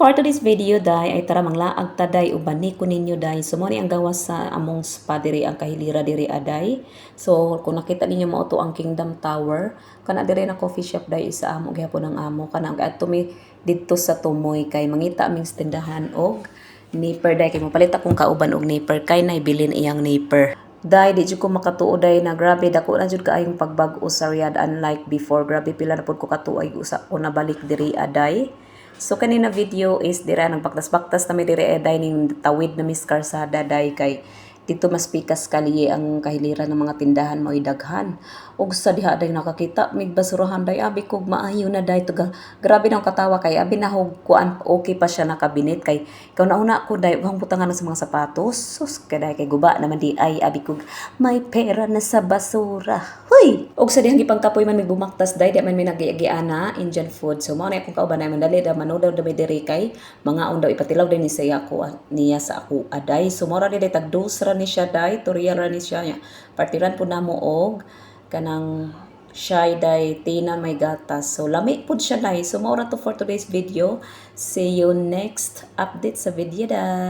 For today's video, day, ay tara manglaag ta, day, uban ni ko ninyo, day. So mo ni ang gawas sa among spa diri, ang kahilira diri aday. So kung nakita ninyo, mao to ang Kingdom Tower. Kana diri na coffee shop, day, isa amo gihapon ang amo. Kana adto mi didto sa Tumoy kay mangita aming tindahan og nipper, day, kay mopalit akong kauban og nipper kay naibilin iyang nipper. Day, di jud ko makatuo, day, na grabe dako na jud kaayong pagbag-o sa Riyadh unlike before. Grabe, pila na pud ko katuig usa ko nabalik diri aday. So kanina video is dira nang baktas-baktas na mi diri day, ning tawid na mis karsada, day, kay dito mas pikas kalye, ang kahiliran ng mga tindahan mo'y daghan. Ug sa diha, day, nakakita mig basurahan, day, abi kog maayo na, day, to grabe nang katawa kay abi nahog kuan, okay pa siya nakabinit kay ikaw nauna ko, day, ug butangan sa mga sapatos. Sus kay, day, kay guba naman di ay, abi kog may pera na sa basura. Huy! Og sa dihang gipangkapoy man mig bumaktas, day, di man mi nagiagiana Indian food. So mao na akong kauban ay mandali da manodaw da may diri kay mga daw ipatilaw din ni siya ako niya sa ako aday. So mao ra ni, day, tag dos ra ni siya, day, 2 riyal ra ni siya niya. Partiran po namo og kanang shy, day, tina may gatas. So lami pud siya, day. So mao ra to for today's video. See you next update sa video, day.